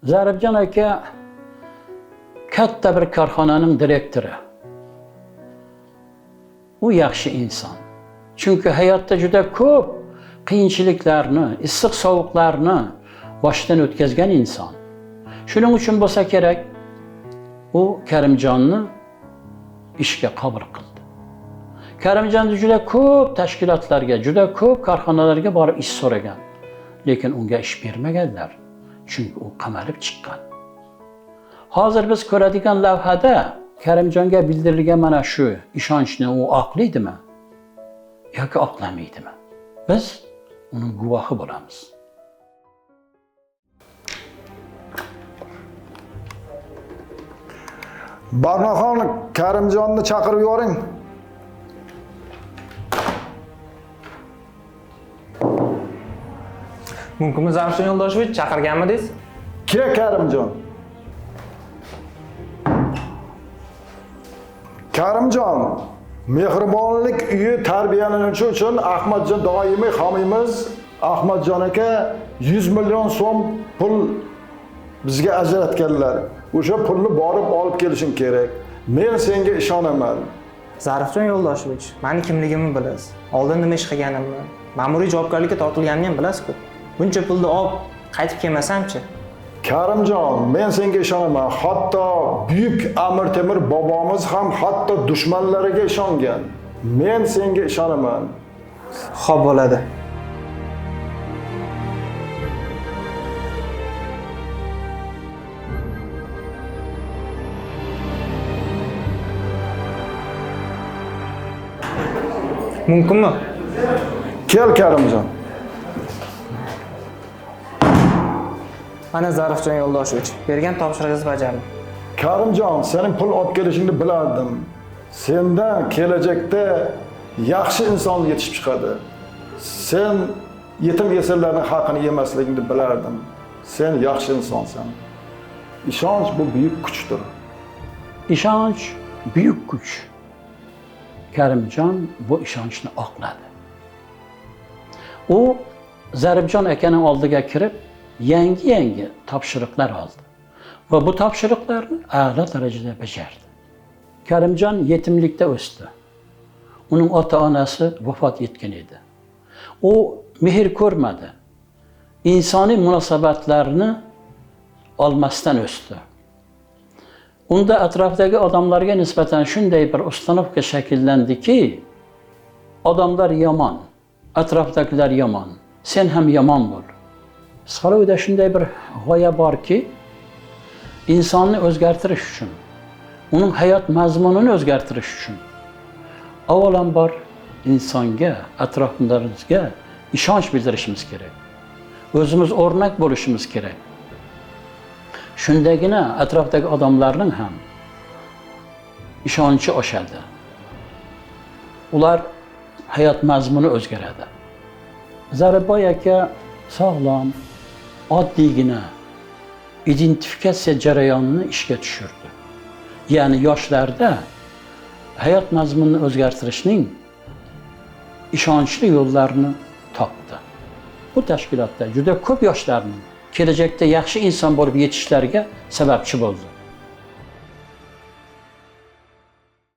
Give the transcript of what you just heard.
Zaribjon aka katta bir korxonaning direktori. U yaxshi inson. Chunki hayotda juda ko'p qiyinchiliklarni, issiq sovuqlarni boshdan o'tkazgan inson. Shuning uchun bo'lsa kerak, u Karimjonni ishga qabul qildi. Karimjon juda ko'p tashkilotlarga, juda ko'p korxonalarga borib ish so'ragan, lekin unga ish bermaganlar, chunki u qamalib chiqqan. Hozir biz ko'radigan lavhada Karimjonga bildirilgan mana shu ishonchni u oqlaydimi yoki oqlamaydimi? Biz uning guvohi bo'lamiz. Barnoxon, Karimjonni chaqirib yuboring. Mumkinmi, Zarifjon Yo'ldoshevich, chaqirganmidingiz? Ke, Karimjon. Karimjon, mehribonlik uyi tarbiyalanuvchi uchun Ahmadjon doimiy homiymiz Ahmadjon aka 100 million so'm pul bizga ajratganlar. O'sha pulni borib olib kelishing kerak. Men senga ishonaman. Zarifjon Yo'ldoshevich, meni kimligimni bilasiz. Oldin nima ish qilganimni, ma'muriy javobgarlikka tortilganimni ham bilasiz-ku. Buncha pulni olib qaytib kelmasamchi? Karimjon, men senga ishonaman. Hatto buyuk Amir Temur bobomiz ham hatto dushmanlariga ishongan. Men senga ishonaman. Xo'p bo'ladi. Mumkinmi? Kel, Karimjon. Mana Zarifjon Yo'ldoshevich, bergan topshirig'ingizni bajardim. Karimjon, sening pul olib kelishingni bilardim. Sendan kelajakda yaxshi inson yetishib chiqadi. Sen yetim yesirlarning haqini yemasligingni bilardim. Sen yaxshi insonsan. Ishonch bu buyuk kuchdir. Ishonch buyuk kuch. Karimjon bu ishonchni oqladi. U Zaribjon akaning oldiga kirib, yangi-yangi topshiriqlar oldi va bu topshiriqlarni a'lo darajada bajardi. Karimjon yetimlikda o'sdi. Uning ota-onasi vafot etgan edi. U mehr ko'rmadi. Insoniy munosabatlarni olmasdan o'sdi. Unda atrofdagi odamlarga nisbatan shunday bir ustanovka shakllandiki, odamlar yomon, atrofdagilar yomon, sen ham yomon bo'l. Psixologiyada shunday bir g'oya borki, insonni o'zgartirish uchun, uning hayot mazmunini o'zgartirish uchun avvalambor insonga, atrofimizga ishonch bildirishimiz kerak. O'zimiz o'rnak bo'lishimiz kerak. Shundagina atrofdagi odamlarning ham ishonchi oshadi. Ular hayot mazmuni o'zgaradi. Zaribboy aka sog'lom, oddiygina identifikatsiya jarayonini ishga tushirdi. Ya'ni yoshlarda hayot mazmunini o'zgartirishning ishonchli yo'llarini topdi. Bu tashkilotda juda ko'p yoshlarning kelajakda yaxshi inson bo'lib yetishishlariga sababchi bo'ldi.